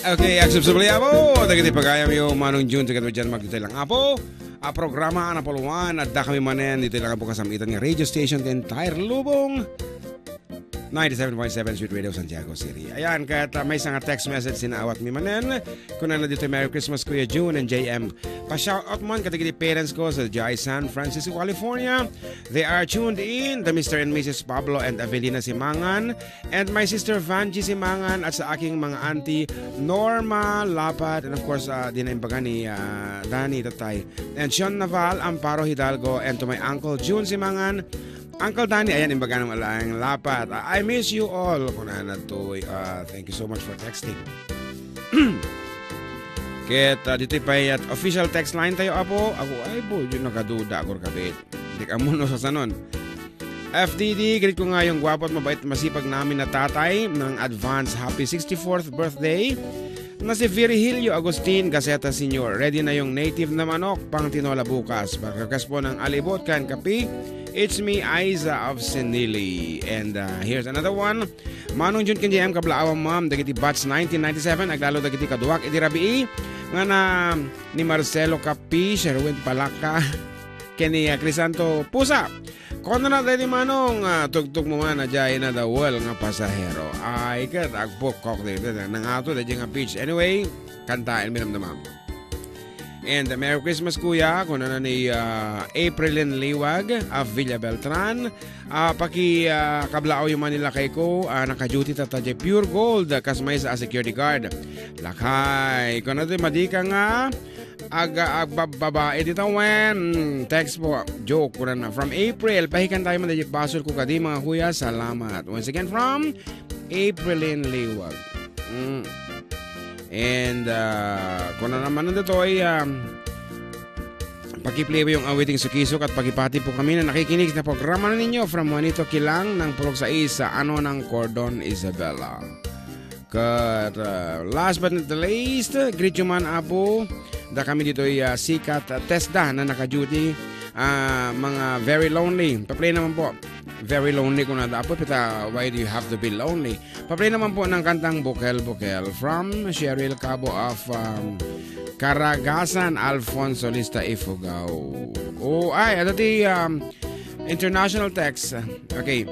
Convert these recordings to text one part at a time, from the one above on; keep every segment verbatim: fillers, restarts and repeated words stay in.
Okay, agsubsubli, Apo. Dagiti pagayam yo, Manong Jun, tagad diay Magditay lang, Apo. A programa a napuluan, adda kami manen ditoy lang, Apo, kasam-itan nga radio station ti entire lubong. Ninety-seven point seven Sweet Radio, Santiago City. Ayan, ket, ah, maysa nga text message sinaawat mi manen. Kunana ditoy, "Merry Christmas, Kuya Jun and J M. Pa-shoutout man kadagiti parents ko sa diay San Francisco, California. They are tuned in, the Mister and Missus Pablo and Avelina Simangan, and my sister Vangie Simangan, at sa aking mga auntie Norma Lapat, and of course, ah, di na imbaga ni, ah, Danny, tatay, and Sean Naval, Amparo Hidalgo, and to my uncle Jun Simangan." Uncle Danny, ayan, imbaga naman lang, Lapat. Ah, "I miss you all." Kunana toy, ah, thank you so much for texting. Ket, ah, ditoy pay at official text line tayo, Apo. Ako, ay, bo, yun, nagaduda ako, kabit. Di ka mo, no, sa sanon. F D D, greet ko nga yung gwapo at mabait, masipag namin na tatay ng advance happy sixty-fourth birthday na si Virgilio Agustin Gaceta Senior. Ready na yung native na manok pang tinola bukas. Pagkakas po ng alibot kan kape, it's me, Aiza of Senili. And, uh, here's another one. Manong Jun ken J M, kablaawan, ma'am, dagiti batch nineteen ninety-seven, aglalo dagiti kaduak iti rabii, nga na ni Marcelo Capi, Sherwin Palaka, ken ni, ah, Crisanto Pusa. Kono na daydi, Manong, ah, tugtog mo man a diay nadawel nga pasahero. Ay, ket agpukkok daydi, nangato daydi nga pitch. Anyway, kantaen mi namnama. And, uh, Merry Christmas, Kuya. Kunana ni, ah, Aprilin Liwag of Villa Beltran. Ah, paki, ah, kablaaw yung Manila kay ko, ah, naka-duty tata diay Pure Gold, kas maysa a security guard. Lakay, kunana ti madika nga, ag-, agbababa iti tawen. Mm, text po. Joke, kunana. From April, pahikan tayo man diay basol ko kadi, mga kuya. Salamat. Once again, from Aprilin Liwag. Mm. And, ah, kuna naman na ditoy, um, pakiplay yung awiting Sukiso ket pakipati po kami na nakikinig sa programa ninyo from Juanito Kilang ng Purok Sais sa ano ng Cordon Isabela. Ket, ah, last but not the least, greet you man, Apo. Da kami ditoy, ah, sikat, ah, TESDA na naka-duty, ah, mga very lonely. Pa-play naman po. Very lonely ko na, Apo. Pita, why do you have to be lonely? Pa-play naman po ng kantang Bukel-Bukel from Cheryl Cabo of, um, Caragasan, Alfonso Lista, Ifugao. Oh, ay, ato ti, um, international text. Okay.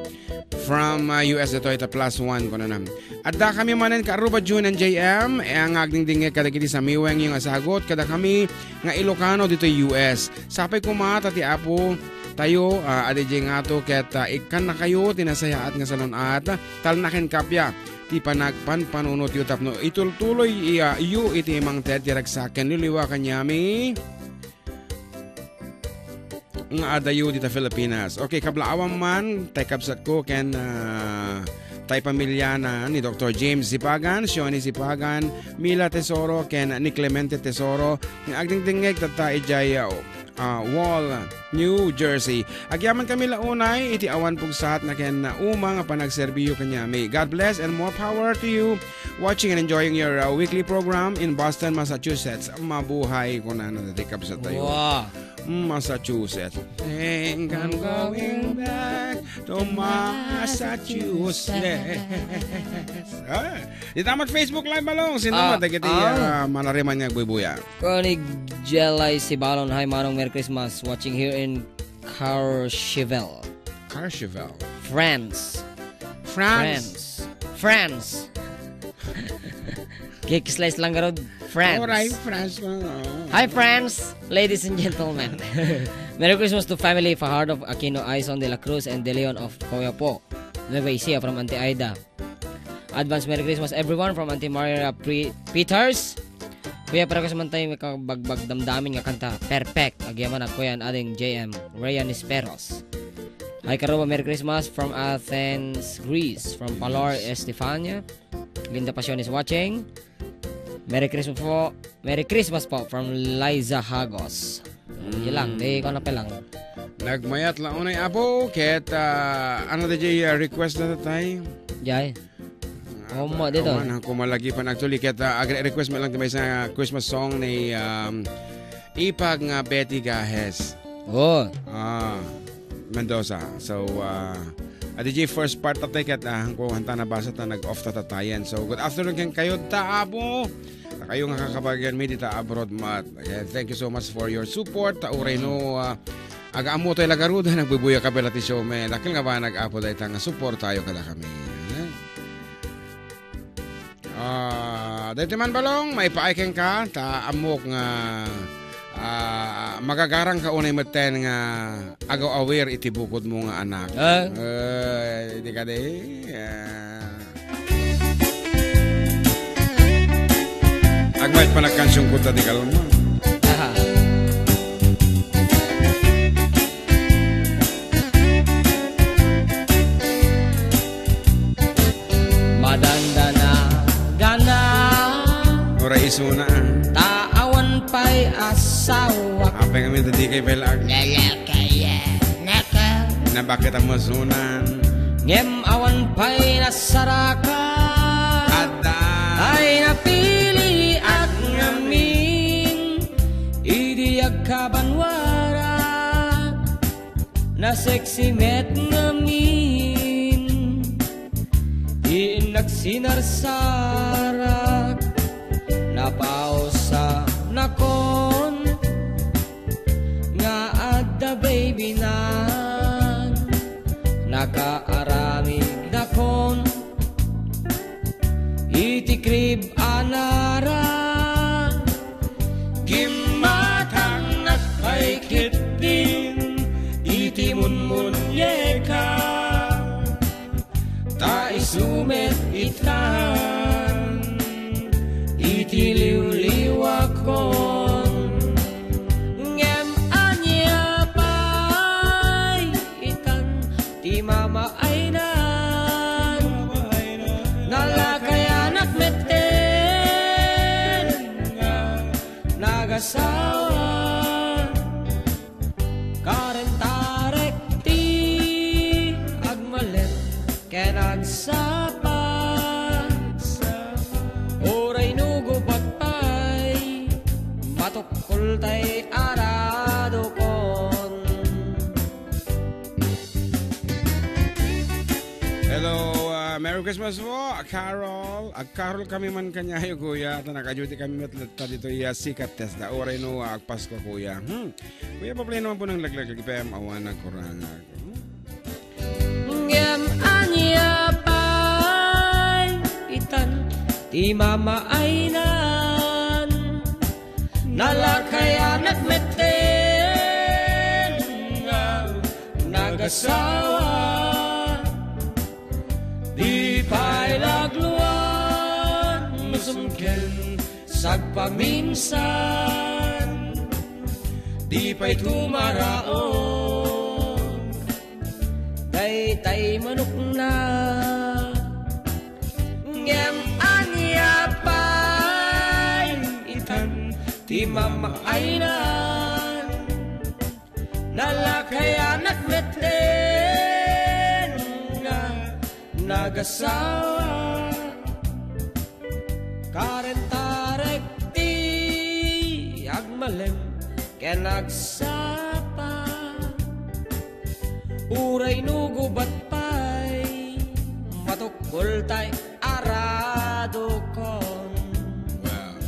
From, uh, U S ditoy, ta plus one, kuna na. Adda kami manen ka Aruba, June and J M, e, nga agdingdingngeg kadagiti samiweng yung asagot, kada kami nga Ilocano ditoy U S. Sapay kuma ta ti Apo tayo, ah, adi diay ngato ket, ah, ikkannakayo ti nasayaat nga salun-at, talna ken kappia ti panagpanpanunotyo tapno itultuloy, iya, yo iti mangted ti ragsak ken liwliwa kaniami nga adayo dita Filipinas. Okay, kablaawan man, tay kabsatko ken, ah, tay pamiliana ni Doktor James Sipagan, Shoni Sipagan, Mila Tesoro, ken ni Clemente Tesoro, nga agdingdingngeg tatta idiay, ah, ah, Wall, New Jersey. Agyaman kami la unay iti awan pugsat na ken uma nga panagserbiyo kaniami. God bless and more power to you watching and enjoying your, uh, weekly program in Boston, Massachusetts. Mabuhay, kunana ti kabsat tayo. Wow. Massachusetts. Think I'm going back to Massachusetts. Ah, di tamat Facebook Live, Malong. Sino Ah, mo? Dagiti, ah. ah, manariman nga agbubuya. Konig Jelay Sibalon, hi Manong, Merry Christmas. Watching here in Courchevel. Courchevel. France. France. France. France. Kikislice lang garud, France. Alright, France lang, oh. Hi, France, ladies and gentlemen. Merry Christmas to family Fajardo of Aquino, Aison de la Cruz, and De Leon of Coyapó, Nueva Ecija from Auntie Aida. Advance Merry Christmas, everyone, from Auntie Maria Pre-, Peters. Kuya, para sa man tayo may kabagbag damdamin nga kanta. Perfect. Agyaman at Kuya and Ading J M Ryan Esperos. Hi, Karuba. Merry Christmas from Athens, Greece. From Palor, Estefania. Linda Pasion is watching. Merry Christmas po. Merry Christmas po from Liza Hagos. Yun lang. Mm. Di ko na pelang. Nagmayat la unay, Apo. Ket, ah, ano da jay, ah, request na tatay? Jay. Ah, Omo, dito. Awan, ang kumalagi pa nagtuli. Ket, ah, agre-request mo lang ti maysa nga Christmas song ni, um, Ipag nga Betty Gajes. Oh. Ah, Mendoza. So, ah, Adi jay first part ta ticket, ah, ko hanta nabasa ta nag-off ta tatayen. So, good afternoon kenkayo ta, Apo. Kayo nga kakabagian mi dita abroad, mat. Again, thank you so much for your support. Ta uray no, ah, aga-ammo tayo lagaruda, nagbubuya ka pala ti show, men. Dakkel nga ba nag-apo dayta nga support tayo kada kami. Eh? Ah, daytoy man, Balong, maipaay kenka, ta ammok nga, ah, magagarang ka unay metten nga agaw-awir iti bukodmo nga anak. Ah. Eh, di ka di, ah. Agmayat panagkansyong ko ta di kalma. Aha. Madandanagana. Uray isuna, ah. Ta awan pay asawa. Apay kami, ta di kay pay laag. Lalakayan ako. Na bakit ang masunan? Ngem awan pay nasaraka. Adda. Ay napili ak ngamin. Idi agkabanwara. Na sexy met ngamin. Ti nagsinarsarak, napausa nakon, nga adda baby nan, nakaaramid nakon, iti crib a nara, gimmatangnak pay ketdin, iti munmunyeka. Ta isu met itan iti liwliwakon. Ngem ania pay itan ti mamaaynan? Nalakayanak metten nga nagasawa. Karentarek ti agmalem ken agsapa. Uray no gubat pay, matukkoltay aradokon. Hello, uh, Merry Christmas po, Carol. Ag-Carol kami man kaniayo, kuya. Ta naka-duty kami met latta ditoy, uh, sikat test da. Uray no, uh, agpasko, kuya. Hmm. Kuya, paplay naman po ng laglag F M, awan nagkurangag. Ngem ania pay itan ti mamaaynan? Nalakayanak metten nga nagasawa. Di pay lagluan, musungken sagpaminsan, di pay tumaraon daytay manukna. Ngem ania pay itan ti mamaaynan? Nalakayanak metten nga nagasawa. Karentarek ti agmalem ken agsapa. Uray no gubat pay, matukkoltay aradokon. Wow.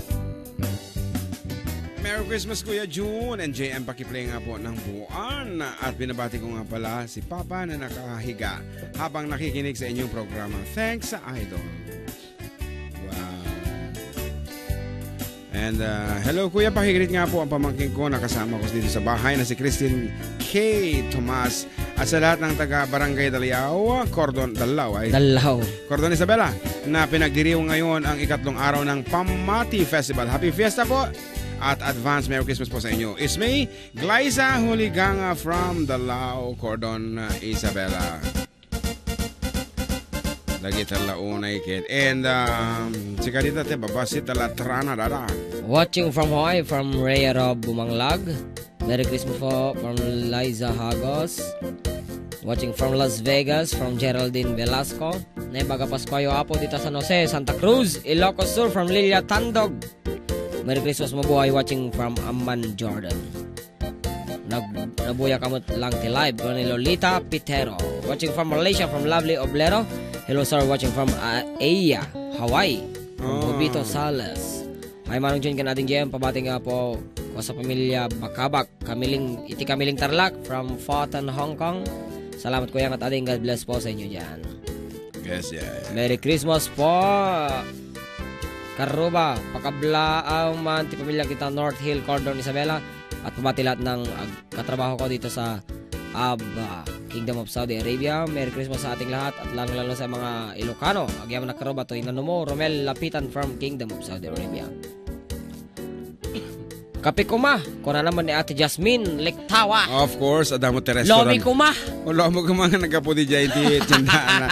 Merry Christmas, Kuya Jun and J M. Pakiplay nga po ng buwan. At binabati ko nga pala si Papa na nakahiga habang nakikinig sa inyong programa. Thanks, Idol. Wow. And, uh, hello, Kuya. Pakigreet nga po ang pamangkin ko. Nakasama ko dito sa bahay na si Christine K. Tomas. At sa lahat ng taga Barangay Daliao, Cordon, Dallao, ay. Dallao. Cordon Isabela, na pinagdiriwang ngayon ang ikatlong araw ng Pamati Festival. Happy Fiesta po at advance Merry Christmas po sa inyo. It's me, Glyza Huliganga from Dallao, Cordon, uh, Isabela. Lagi tala unay kit. And, um, si Kadita te babasi tala trana dada. Watching from Hawaii, from Rhea Rob Bumanglag. Merry Christmas po from Liza Hagos. Watching from Las Vegas, from Geraldine Velasco. Naibaga Pascuayo Apo dita San Jose, Santa Cruz, Ilocos Sur, from Lilia Tandog. Merry Christmas, mabuhay, watching from Amman, Jordan. Nag-, Nabuya kamut lang ti live, ni Lolita Pitero. Watching from Malaysia, from lovely Oblero. Hello, sir. Watching from, uh, Aiya, Hawaii. From Oh. Bobito Sales. Hi, Manong Jun, ken Ading Jem, pabati nga po ko sa pamilya Bakabak, Kamiling, iti Kamiling Tarlac, from Fatan, Hong Kong. Salamat, Kuya, ngat Ading. God bless po sa inyo dyan. Yes, yeah, yeah. Merry Christmas po, Karuba. Pakablaaw man ti pamilya kita, North Hill, Cordon, Isabela. At pabati lahat ng, ah, katrabaho ko dito sa Ab, ah, Kingdom of Saudi Arabia. Merry Christmas sa ating lahat at lalong-lalo sa mga Ilocano. Agyaman na Karuba, toy nanumo, Romel Lapitan from Kingdom of Saudi Arabia. Kape kuma, kuna naman ni Ate Jasmine Liktawa. Of course, adda met ti restaurant. Lomi kuma. O, lomi kuma nga naggapu di jay ti tindahan na.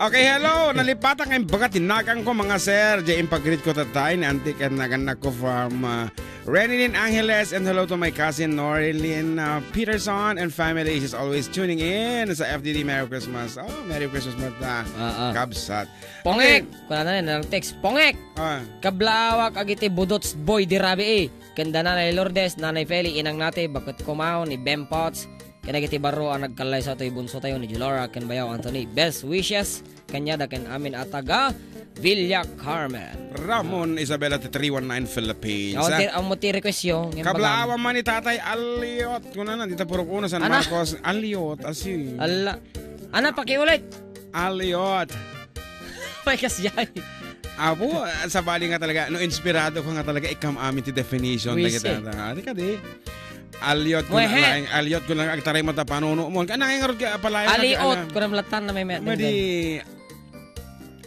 Okay, hello. Nalipatan kayong baga tinagan ko, mga sir. Jay, impag-greet ko tatay ni Auntie ken nagan ko from, uh, Renilyn Angeles, and hello to my cousin Norilyn, uh, Peterson and family. She's always tuning in sa F D D. Merry Christmas. Oh, Merry Christmas, mata. Ah, ah. Kabsat. Pongek! Okay. Kuna na, nang text. Pongek! Ah. Kablaawak agiti budots boy di rabii. Ken da Nanay Lourdes, Nanay Feli, Inang Nati, baket kumaon ni Bem Potts. Ken dagiti barro a nagkallayso toy bunso tayo ni Julora ken Bayaw Anthony. Best wishes kaniada ken amin a taga Villa Carmen. Ramon Isabela ti three one nine Philippines. Awan ti, ah, awan ti request yo, ngem Kablaawan bagam. Man ni Tatay Aliot. Kuna na, dita purok uno, San Ana? Marcos. Aliot, asi. Ala. Ana, pakiulit. Aliot. May kasjay. Apo, sabali nga talaga, no, inspirado ko nga talaga, ikam amin ti definition na Wisi. Kita. Adi ka di. Aliot ko na Wehe. Lang, aliot ko lang agtaray mo ta panuno mo. Kana nga ngarud ka palayo na Aliot, ana. Kunam latan na may met. Madi,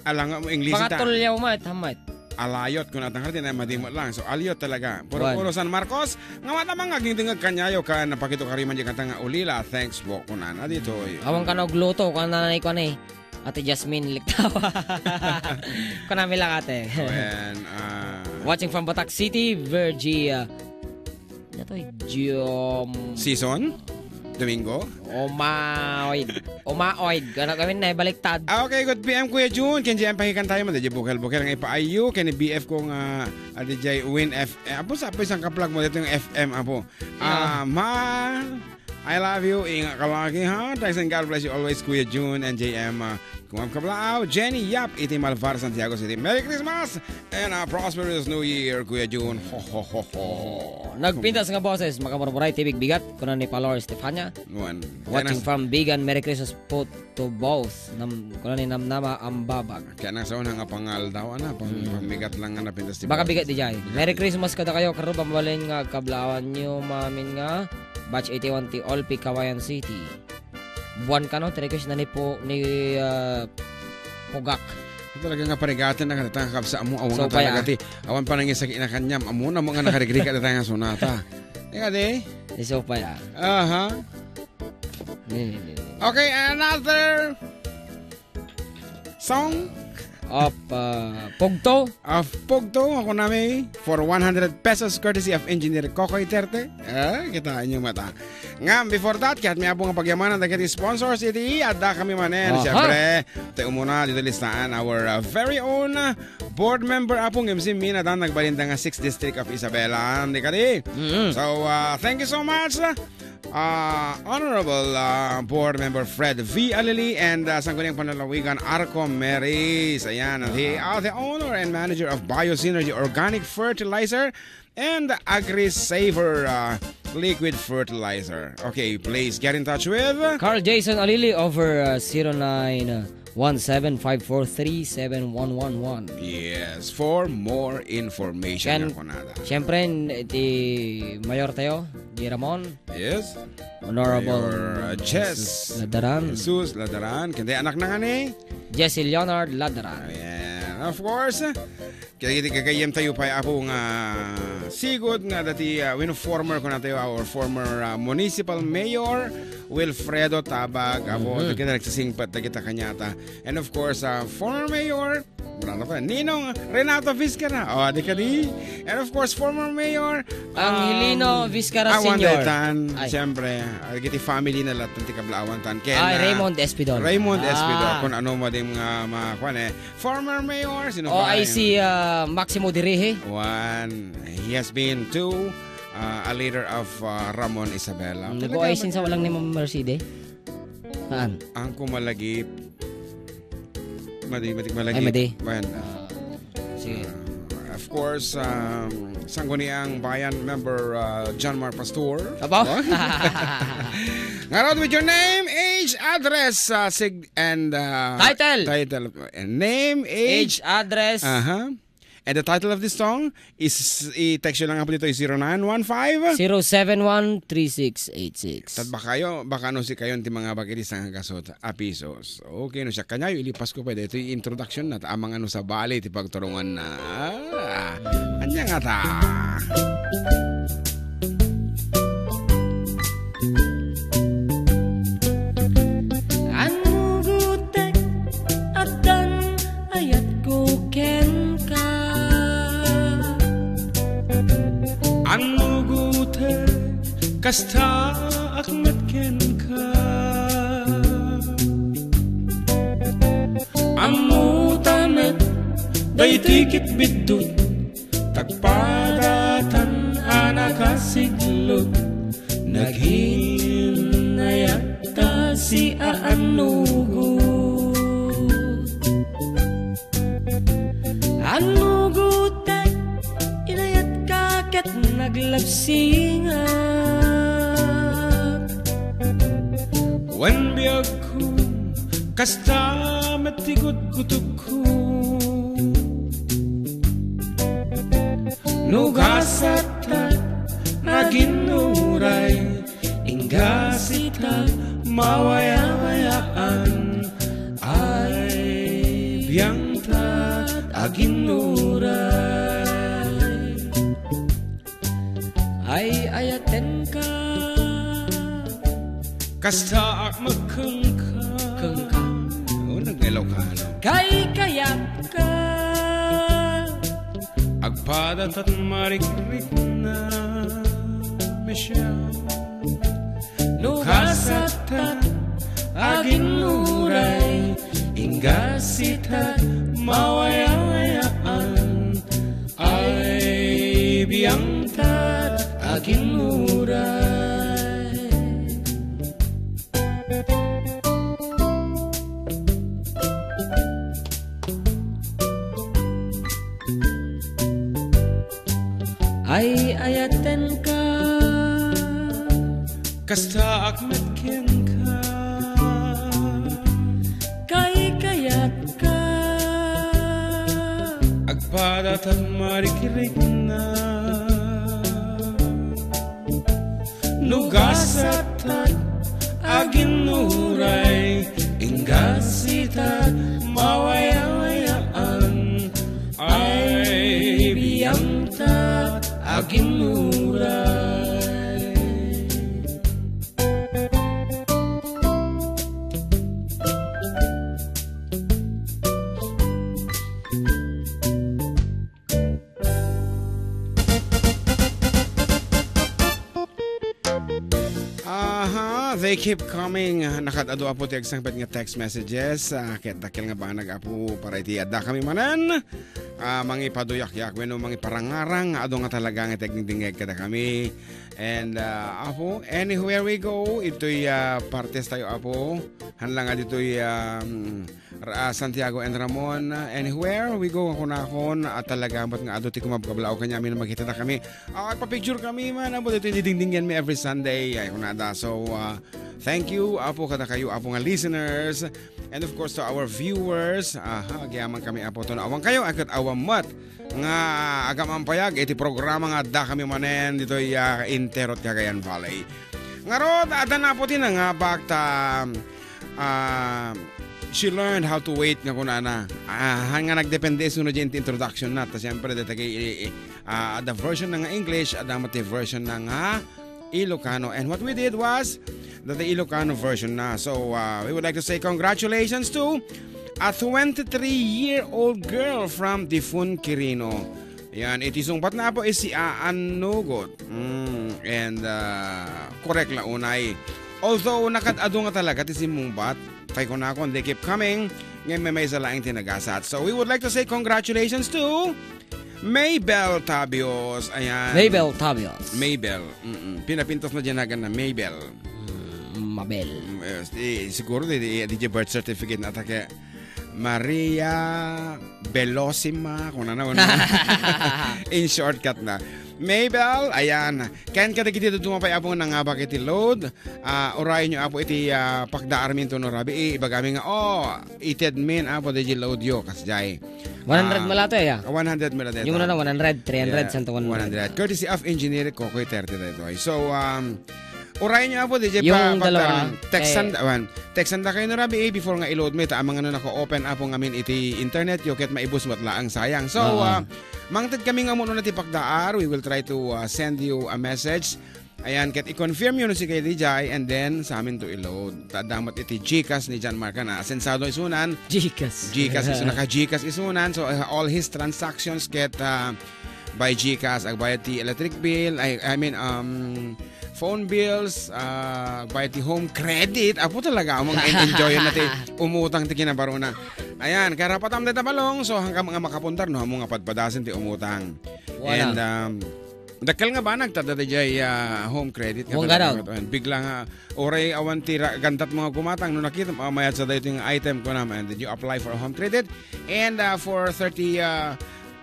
alang mo English ta. Pangatulyaw mo, et hamat. Alayot ko na tangkar, di na madimo lang. So, aliot talaga. Puro, Wan. Puro San Marcos, nga mata mga agdingdingag kanyayo ka, napakito ka rin man di kanta nga ulila. Thanks po, kunana dito. Awang ka na og luto, kunana na ikuan eh. Ate Jasmine Liktawa. Kunami lang, ate. When, ah, Watching from Batac City, Virgia. Ano to, eh? Giom- Season? Domingo? Omaoid. Omaoid. Ano kami na, baliktad. Ah, okay, good P M, Kuya Jun. Ken J M, pahikan tayo, madadya bukel-bukel nga ipaayo. Ken B F ko nga, adi jay Win F M. Apo, sa, apo, isang kaplag mo dito yung F M, apo. Yeah. Ah, ma-, I love you. Ingat ka lagi, ha? Thanks and God bless you always, Kuya Jun and J M. Ah, Kumam Kablaaw, Jenny Yap, iti Malvar, Santiago City. Merry Christmas and a prosperous New Year, Kuya Jun. Ho, ho, ho, ho. Nagpintas nga boses, makamurmuray, tibig bigat, kuna ni Palor Stefania. Nuan. Watching Kaya nas- from Bigan, Merry Christmas po to both. Nam-, kuna ni Namnama Ambabag. Kaya nang sa unang nga pangal daw, ana, pang-, Hmm. pangmigat lang nga napintas ti Baka boses. Bigat di jay. Bigat Merry di- Christmas kada kayo, karuba mabalin nga kablaawan nyo, mamin nga batch eighty-one ti Olpi, Kawayan City. Buwan kano, ti request na ni po, ni, ah, Pugak. Talaga nga parigaten na kanita, kakabsa mo, awan So, nga talaga paya. Ti, awan pa nang isaki na kanyam, amo na mo nga nakarigrika na tayo nga sonata. Ika di? Iso pa ya. Aha. Ni, ni, ni, ni. Okay, another song. Of, ah, Pugto. Of Pugto, ako na may, for one hundred pesos courtesy of Engineer Kokoy Terte. Ah, kitaan nyo mata. Ngam, before that, kayat mi apo nga pagyamanan dagiti sponsors iti adda kami manen. Aha. Siyempre, ti umuna dito listaan our, uh, very own, uh, board member, Apo, ngem si Mina dan nagbalinda nga sixth District of Isabela. Di kadi? Mm-mm. So, uh, thank you so much, uh, Honorable, uh, Board Member Fred V Alili and, uh, Sangguniang Panlalawigan Arco Meris. Ayan, and he, uh, the owner and manager of Biosynergy Organic Fertilizer and AgriSaver, uh, liquid fertilizer. Okay, please get in touch with Carl Jason Alili over, uh, zero nine one seven five four three seven one one one. Yes, for more information. Ken, nga kunada. Siyempre, ti mayor tayo, G. Ramon. Yes. Honorable Mayor, uh, Chess Jesus Ladaran. Jesus Ladaran. Kundi anak na nga ni Jesse Leonard Ladaran. Ayan. Of course, kaya iti gagayyem tayo pay, Apo, nga sigud nga dati, uh, when former ko na tayo, our former, uh, municipal mayor, Wilfredo Tabag, Apo, Mhm. Dagiti nagsisingpet, dagita kanyata. And of course, uh, former mayor, wala na pa, Ninong Renato Vizcarra. O, di ka di. And of course, former mayor, Angelino um, Vizcarra awan Senior. Daytan, Ay. Siyempre, uh, dagiti family na lahat, ti kablaawan tan. Ken, Ay, uh, Raymond Espidol. Raymond Ah. Espidol, kung ano mo din nga, ma-, kwan eh, Former mayor, sino O, pa ay rin? Si, ah, Maximo Dirihi. One. He has been to, ah, a leader of, ah, Ramon Isabela. Mm, nag-O I C sa walang ni Ma'am Mercedes? Saan? Ang kumalagip. Madi, madi, malagip. Ay, madi. Ayan. Ah, sige. Ah, of course, um, Sangguniang Bayan member, ah, John Mar Pastor. Apo? Oh? Ngarud with your name, age, address, ah, sig-, and, ah, Title. Title. And name, age. Age, address. Aha. And the title of this song is, i-text nyo lang nga po dito, zero nine one five. Zero seven one three six eight six. Tat baka kayo, baka no si kayon ti mga bagay di sang gasot, a pisos. Okay, no siya kanyayo, ilipas ko pa dito yung introduction na, ta amang ano sa bali, ti pagturungan na. Ah, anya nga ta? Annugutek, addan ayatko kenka. Annugutek, kastaak met kenka. Ammota met, daytoy ket biddut, tagpadatan a nakasiglut, naginayatta si aannugot. Annugotek, inayatka ket naglabsingak. Wen biagko, kasta met ti gutgutokko. No gasattak, aginnuray, inggasita, mawayawayaan, ay biangta, aginnuray. Ay-ayatenka. Kastaak met kenka. Kenka. O, nag-Ilocano. Kaykayatka. Agpadatat marikrikna, Michelle. No gasattak, aginnuray, inggasita, mawayawayaan, ay biangta, aginnuray. Ay-ayatenka. Kastaak met kenka. Kaykayatka. Agpadatat marikrikna. No gasattak, aginnuray, inggasita, mawayawayaan, ay biangta, aginnuray. Aha, they keep coming. Nakad-adu, Apo, ti agsangpet nga text messages. Ah, ket dakkel nga banag, Apo, para iti adda kami manen. Ah, mangipaduyakyak wenno mangiparangarang nga adu nga talaga nga ti agdingdingngeg kadakami. And, ah, Apo, anywhere we go, itoy, ah, partes tayo, Apo. Hanla nga ditoy, ah, mm, Ra-, ah, Santiago and Ramon, ah, anywhere we go, kunakon, at talaga, bat nga adu ti kumabkablaw kaniamin a makitadakami. Ah, agpa-picture kami man, Apo, ditoy didingdinggenmi every Sunday. Ay, kunada. So, ah, thank you, Apo, kadakayo, Apo, nga listeners. And of course, to our viewers, aha, agyamankami, Apo, to naawankayo, a ket awan met nga agam-ampayag iti programa nga addakami manen ditoy, ah, interot Cagayan Valley. Ngarud, adda, Apo, ti nangabak ta, ah, she learned how to wait nga kunana. Ah, han nga nagdepende isu no diay introduction na. Ta siyempre, dagiti, i-, i-, ah, adda version na nga English, adda met ti version na nga Ilocano. And what we did was the, the Ilocano version na. So, ah, we would like to say congratulations to a twenty-three-year-old girl from Difun, Quirino. Yan, iti sungbat na, Apo, is si Aan Nugot. Mm, and, ah, correct la unay. Although, nakad-adu nga talaga ti simmungbat, kay kunakon, they keep coming, ngem maymaysa laeng ti nagasat. So, we would like to say congratulations to Mabel Tabios, ayan. Mabel Tabios. Mabel, mm-mm. Pinapintas na diay naganna, Mabel. Mm, Mabel. Mm, eh, si-, siguro di, di, di birth certificate na ta kay Maria Belosima, kunana, kunana. In shortcut na. Mabel, ayan. Ken kadagiti dadduma pay, Apo, nga nangabak iti load, ah, urayenyo, Apo, iti, ah, pagdaarmi intono rabii, ibagami nga, "Oh, itedmin, Apo, daydiay loadyo," kasdiay. One hundred Ah, met latta, ya? One hundred met latta. Yung una na, one hundred, three hundred, Yeah, santo one hundred. One hundred. Courtesy of Engineer Kokoy thirty daytoy. So, um, urayenyo, Apo, daydiay Yung pa-, dalawa, pagdaarmi. Textan, eh, awan. Textandakayo no rabii before nga i-load mi, ta amangan no naka-open, Apo, ngamin iti internetyo, ket maibus met laeng, sayang. So, Oo. ah, mangted kami nga umuna ti pagdaar. We will try to, ah, send you a message. Ayan, ket i-confirmyo no sika daydiay, and then sa amin to i-load. Ta adda met iti GCash ni John Mark, na asensado isunan. GCash. GCash isu-, naka-GCash isunan. So, uh, all his transactions ket, uh, by GCash, agbayad ti electric bill, I, I mean, um, phone bills, uh, agbayad ti home credit. Apo, talaga, among en-, enjoy na ti umutang ti kinabaruna. Ayan, karapatam dayta, Balong. So, hanggang mga makapundar, no, among nga padpadasen ti umutang. Wala. And, um, Dakkel nga banag, ta daydiay, ah, home credit nga Buwan talaga gadaw. Ito, and bigla nga, uray awan ti ra-, gantat mga gumatang, no nakita, ah, mayat sa daytoy nga item, kunam, and did you apply for a home credit? And, ah, for thirty, ah,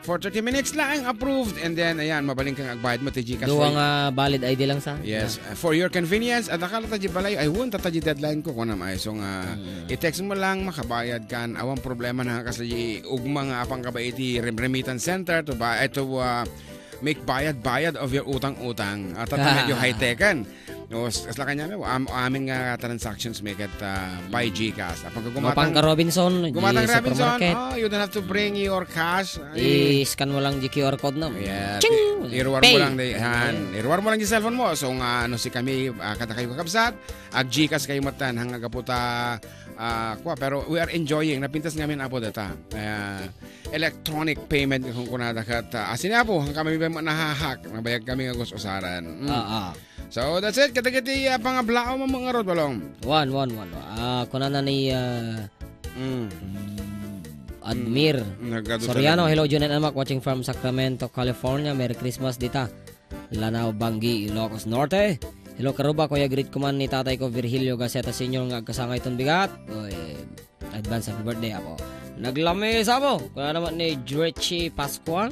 for thirty minutes lang, approved. And then, ayan, mabalin kang agbayad mo, ti GCash Duwa for nga valid I D lang sa. Yes, ah, for your convenience, at akala ta di balay, ay, won, ta di deadline ko, kunam, ay, so nga, Mm. i-text mo lang, makabayad kan, awan problema na, kasi ugma nga apang ka ba iti rem-, remittance center, to ba, ito, ah, make bayad-bayad of your utang-utang. At, at medyo high-techen. No, s-, kasla kanya, am-, amin nga transactions make it, ah, by GCash. Apang ka gumatang, Mapang ka Robinson, gumatang di Robinson, supermarket. Oh, you don't have to bring your cash. Ay, I-scan mo lang di Q R code na. Yeah, Ching! i-, iruar mo Pay! lang di, han, Yeah. iruar mo lang di cellphone mo. So nga, ano, si kami, ah, kada kayo kakabsat, ag-GCash kayo matan, hanggang kaputa, ah, kwa, pero we are enjoying. Napintas ngamin, Apo, data. Ah, electronic payment kung kunada kat, ah, asin, Apo, hanggang kami ba nahahak, nabayag kami nga gusto usaran. Mm. Ah, ah. So, that's it. Kadagiti, ah, pangablaaw mo, mga rod, Balong. One, one, one. Ah, kunana ni, ah, Mm. mm, Admir Mm. Nagadu Soriano, talaga. Hello, Jun and Amak, watching from Sacramento, California. Merry Christmas dita. Lanao, Bangui, Ilocos Norte. Hello, Karuba, kuya, greet ko man ni tatay ko, Virgilio Gaceta Senior, nga agkasangay ton bigat. Oy, advance happy birthday, Apo. Naglamis, Apo. Kuna naman ni Jrechi Pascual.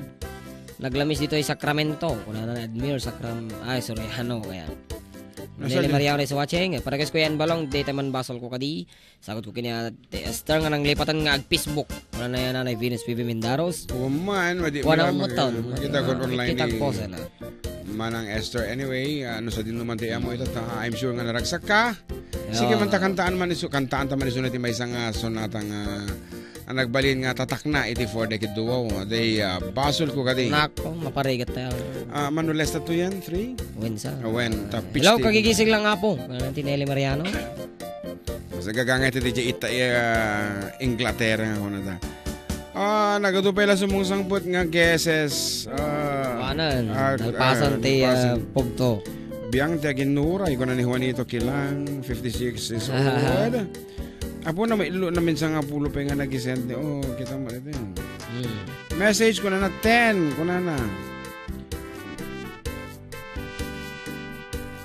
Naglamis dito ay Sacramento. Kuna na ni Admir Sacram-, ay, sorry, ano, kaya. Nasa Nelly di- Mariano is watching. Para kay Kuya Ann Balong, dayta man basol ko kadi. Sagot ko kini Ate Esther nga nanglipatan nga ag-Facebook. Wala na yan, Nanay Venus P V Mindaros. Kuman, madi-, Wala wala mo mag-, ton. makita ko Ah, online kita ni ko sana. Manang Esther. Anyway, ano sa din naman ti amo ita, ta, I'm sure nga naragsak ka. Sige Yo. man ta kantaan man isu-, kantaan ta man isu na ti maysa nga sonata nga, ah, nagbalin nga tatakna iti four decade duo. Day, ah, basol ko kadi. Nako, maparigat tayo. Ah, manulesta to yan, three? Wen sa. Ah, wen, ta pitch Hello, table. Kagigising lang, Apo. Ano, Tinelli Mariano? Basta gagangay ti D J ita, eh, Inglaterra nga kuna ta. Ah, nagadu pay la sumungsangpet nga guesses. Ah, Wanan, ah, nalpasan ah, ti, nalpasan. Ah, pugto. Biang ti aginnuray, kuna ni Juanito Kilang, fifty-six is old. Apo na, may ilo na minsan nga pulo pa nga nag-send ni, oh, kita mo ito yun. Hmm. Message, kuna na ten, kuna na.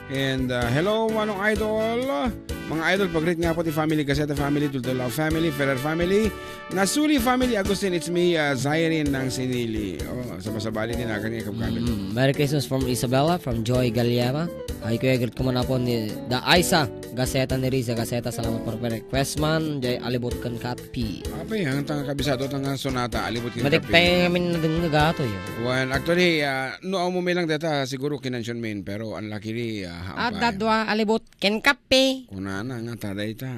And, uh, hello, Manong Idol. Mga idol, pag-greet nga po ti family, Gaceta family, Dulda Love family, Ferrer family, Nasuli family, Agustin, it's me, uh, Zyrene ng Sinili. Oh, sabasabali din akan nga family. Mm, Merry Christmas from Isabela, from Joy Galiama. Ay, kuya, greet ko man po ni Da Aisa, Gaceta ni Riza Gaceta. Salamat po, request man, jay alibot kan Kat P. Apa yan? Tanga kabisado, tanga sonata, alibot kan Kat P. Madigpay ngamin na din nga gato yun. Well, actually, uh, no, amo may lang data, siguro kinansion min, pero unluckily, uh, Ah, hampay. Dadwa, alibot, ken kape. Kunana nga, taday ta.